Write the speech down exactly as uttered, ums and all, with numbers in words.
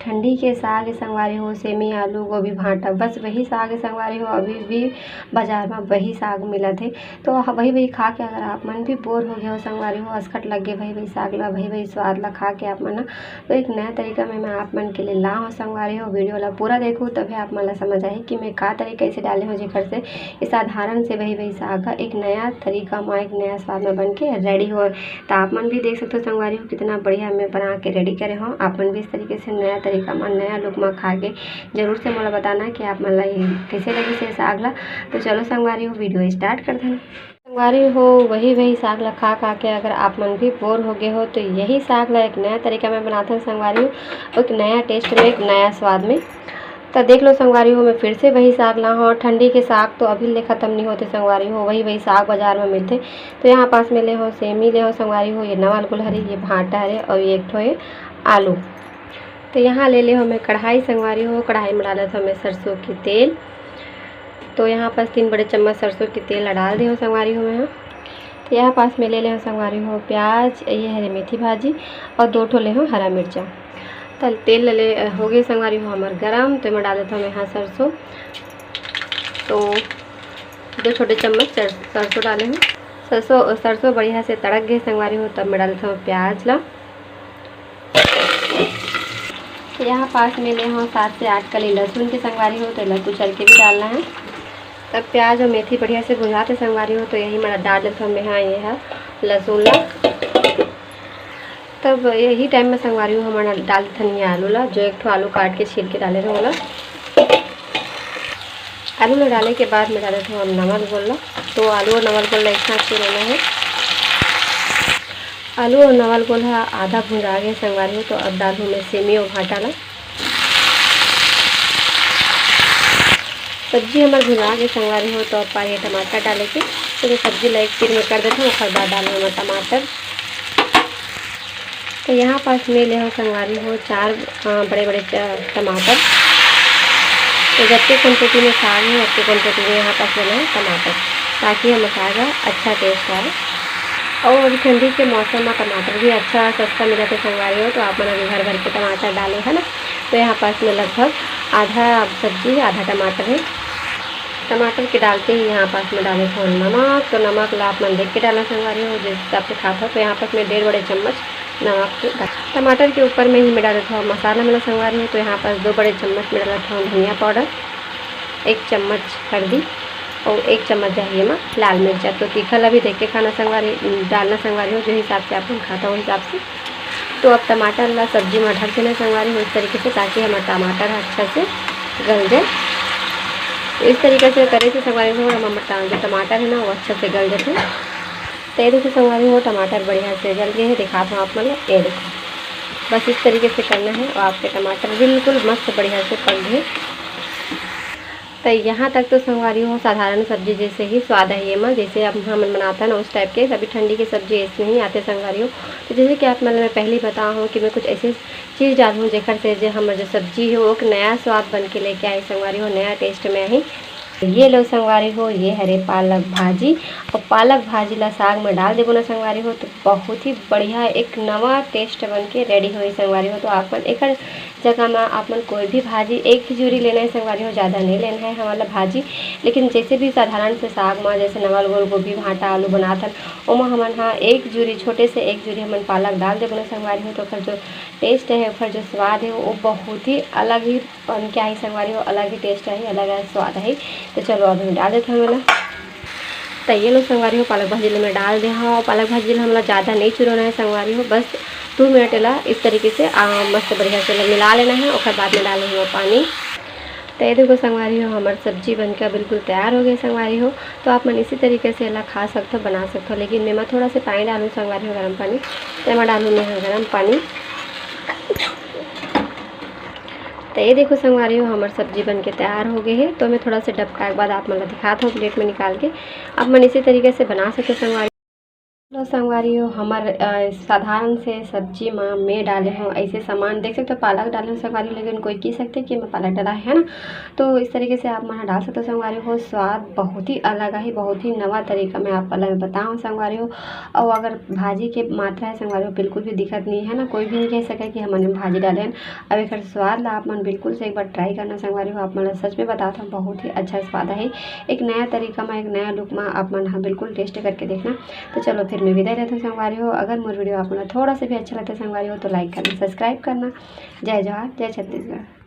ठंडी के साग हे संगवारी हो, सेमी, आलू, गोभी, भांटा, बस वही साग हे संगवारी हो, अभी भी बाजार में वही साग मिलत हे। तो ह-, वही वही खा के अगर आप मन भी बोर हो गए हो संगवारी हो, असकट लग गए वही वही साग ला, वही वही स्वाद ला खा के आप मन ना, तो एक नया तरीका में मैं आप मन के लिए ला हूँ संगवारी हो। वीडियो ला पूरा देखो, तभी आप मन ला समझ आही कि मैं का तरीका से डाले हूँ, जेकर से ये साधारण से वही वही साग ह एक नया तरीका में, एक नया स्वाद में बन के रेडी हो। तो आप मन भी देख सकते हो संगवारी हो, कितना बढ़िया मैं बना के रेडी करे हूँ। आप मन भी इस तरीके से नया तरीका में, नया लुक में खा के जरूर से मोला बताना कि आप मन ला ये कैसे लगिस ये साग ला। तो चलो संगवारी हो, वीडियो स्टार्ट करथन। संगवारी हो, वही वही साग ला खा खा के अगर आप मन भी बोर हो गए हो, तो यही साग ला एक नया तरीका में बनाथन संगवारी हो, एक नया टेस्ट में, एक नया स्वाद में। तो देख लो संगवारी हो, मैं फिर से वही साग ला हूँ। ठंडी के साग तो अभी ले खत्म नहीं होते संगवारी हो, वही वही साग बाजार में मिलते। तो यहाँ पास में ले हो सेमी, ले हो संगवारी हो, ये नवल गोल हरे, ये भांटा हरे और ये एक ठो ये आलू। तो यहाँ ले ले हो मैं कढ़ाई संगवारी हो, कढ़ाई में डालत हो मैं सरसों के तेल। तो यहाँ पास तीन बड़े चम्मच सरसों के तेल ला डाल दे हो संगवारी हो मैं। तो यहाँ पास में ले ले हो संगवारी हो प्याज, ये हरे मेथी भाजी और दो ठो ले हो हरा मिर्चा। तो तेल ले, ले हो गए संगवारी हो हमार गरम, तो मैं डाल देता हूँ यहाँ सरसों। तो दो छोटे चम्मच सर-, सरसों डाले हूँ। सरसों, सरसों बढ़िया से तड़क गए संगवारी हो, तब मैं डालता हूँ प्याज ला। तो यहाँ पास में ले हूँ सात से आठ कली लहसुन के संगवारी हो, तो लहसुन कुचल के भी डालना है। तब प्याज और मेथी बढ़िया से भुंजाते संगवारी हो, तो यही मैं डाल देता हूँ मैं, हाँ, ये है लहसुन ला। तब यही टाइम में संगवारी हो, हमारा डाल देथन ये आलू ला, जो एक ठो आलू काट के छील के डाले रहे होला। आलू ला डाले के बाद में डाले थे हम नमक घोल ला। तो आलू और नमक घोल ला एक साथ से लेना है। आलू और नवल गोल ह आधा भुंजा गए संगवारी हो, तो अब डालहूँ मैं सेमी और भांटा ला। सब्जी हमार भुंजा गए संगवारी हो, तो अब पाए टमाटर डाले के। तो मैं सब्जी ला एक तीर में कर देता हूँ, ओकर बाद डालहूँ मैं टमाटर। तो यहाँ पास में ले हो संगवारी हो चार, अ, बड़े बड़े च-, टमाटर। तो जतके क्वांटिटी में साग है, ओतके क्वांटिटी में यहाँ पास लेना है टमाटर, ताकि हम साग का अच्छा टेस्ट आए। और अभी ठंडी के मौसम में टमाटर भी अच्छा सस्ता मिलत है संगवारी हो, तो आप मन अभी घर भर के टमाटर डालो, है ना। तो यहाँ पास में लगभग आधा सब्जी है, आधा टमाटर है। टमाटर के डालते ही यहाँ पास में डाले थोड़ा नमक। तो नमक ला आप मन देख के डालना संगवारी हो, जिस हिसाब से खात हो। तो यहाँ पास में डेढ़ बड़े चम्मच नमक के डाल-, टमाटर के ऊपर में ही मैं डालत हूँ मसाला मन ला संगवारी हो। तो यहाँ पास दो बड़े चम्मच में डालत हूँ धनिया पाउडर, एक चम्मच हल्दी और एक चम्मच जाही एमा लाल मिर्चा। तो तीखा ला भी देख के खाना संगवारी, डालना संगवारी हो, जो हिसाब से आप मन खाता हो, हिसाब से। तो अब टमाटर ला सब्जी में ढक देना संगवारी हो इस तरीके से, ताकि हमारा टमाटर अच्छा से गल जाए। तो इस तरीके से करे से संगवारी हो, हमारा टा-, जो टमाटर है ना, वो अच्छा से गल जाते। तो ये देखो संगवारी हो, टमाटर बढ़िया से गल गए हैं, दिखात हूँ आप मन ला। ये देखो, बस इस तरीके से करना है और आपके टमाटर बिल्कुल मस्त बढ़िया से पक गए। तो यहाँ तक तो संगवारी हो, साधारण सब्जी जैसे ही स्वाद है ये में, जैसे अब हमन बनाता ना उस टाइप के। अभी ठंडी की सब्जी ऐसे नहीं आते संगवारी हो। तो जैसे कि आप मन ला मैं पहले ही बता हूँ कि मैं कुछ ऐसे चीज़ डालूँ जेकर से जो हमर जो सब्जी है वो एक नया स्वाद बन के लेके आए संगवारी हो, नया टेस्ट में आही। ये लो संगवारी हो, ये हरे पालक भाजी। और पालक भाजी ला साग में डाल देबो ना संगवारी हो, तो बहुत ही बढ़िया एक नवा टेस्ट बन के रेडी होई संगवारी हो। तो आप मन एकर जगह में आप मन कोई भी भाजी एक ही जूरी लेना है संगवारी हो, ज़्यादा नहीं लेना है हमन ला भाजी। लेकिन जैसे भी साधारण से साग में, जैसे नवल गोल, गोभी, भांटा, आलू बनाथन, ओमा हमन हा एक जूरी, छोटे से एक जूरी हमन पालक डाल देबो ना संगवारी हो, तो ओकर जो टेस्ट है, ओकर जो स्वाद है, वो बहुत ही अलग ही बन के आही संगवारी हो, अलग ही टेस्ट आही, अलग ही स्वाद आही। तो चलो, अभी मैं डाल देत हूँ एला। तो ये लो संगवारी हो, पालक भाजी ला मैं डाल दे हूँ। पालक भाजी ला हमला ज़्यादा नहीं चुरोना है संगवारी हो, बस दो मिनट एला इस तरीके से, आ, मस्त बढ़िया से एला मिला लेना है, ओकर बाद में डाले हूँ पानी। तो ये देखो संगवारी हो, हमार सब्जी बनकर बिल्कुल तैयार हो गई संगवारी हो। तो आप मन इसी तरीके से एला खा सकते हो, बना सकते हो, लेकिन मैं, मैं थोड़ा सा पानी डालूँ संगवारी हो, गर्म पानी। तो मैं डालूँ मैं यहाँ गर्म पानी। तो ये देखो संगवारी हो, हमार सब्जी बन के तैयार हो गए है। तो मैं थोड़ा सा डबकाए के बाद आप मन ला दिखात हूँ प्लेट में निकाल के। आप मन इसी तरीके से बना सकते हो संगवारी। तो संगवारी हो, हमर, अ, साधारण से सब्जी म मैं डाले हूँ ऐसे सामान, देख सकते हो पालक डाले हूँ संगवारी हो, लेकिन कोई कह सकते कि मैं पालक डाला है ना। तो इस तरीके से आप मन ह डाल सकते हो संगवारी हो। स्वाद बहुत ही अलग है, बहुत ही नवा तरीका मैं आप मन ल बताऊँ संगवारी हो। और अगर भाजी के मात्रा है संगवारी हो, बिल्कुल भी दिक्कत नहीं है ना, कोई भी नहीं कह सके कि हमन भाजी डाले हैं। अब एक स्वाद ला आप मन बिल्कुल से एक बार ट्राई करना संगवारी हो, आप मन ल सच में बताता हूँ बहुत ही अच्छा स्वाद है। एक नया तरीका में, एक नया लुक में आप मन ह बिल्कुल टेस्ट करके देखना। तो चलो फिर मैं विदा लेता हूँ संगवारी हो। अगर मोर वीडियो आप मन ल थोड़ा सा भी अच्छा लगता है संगवारी हो तो लाइक करना, सब्सक्राइब करना। जय जोहार, जय छत्तीसगढ़।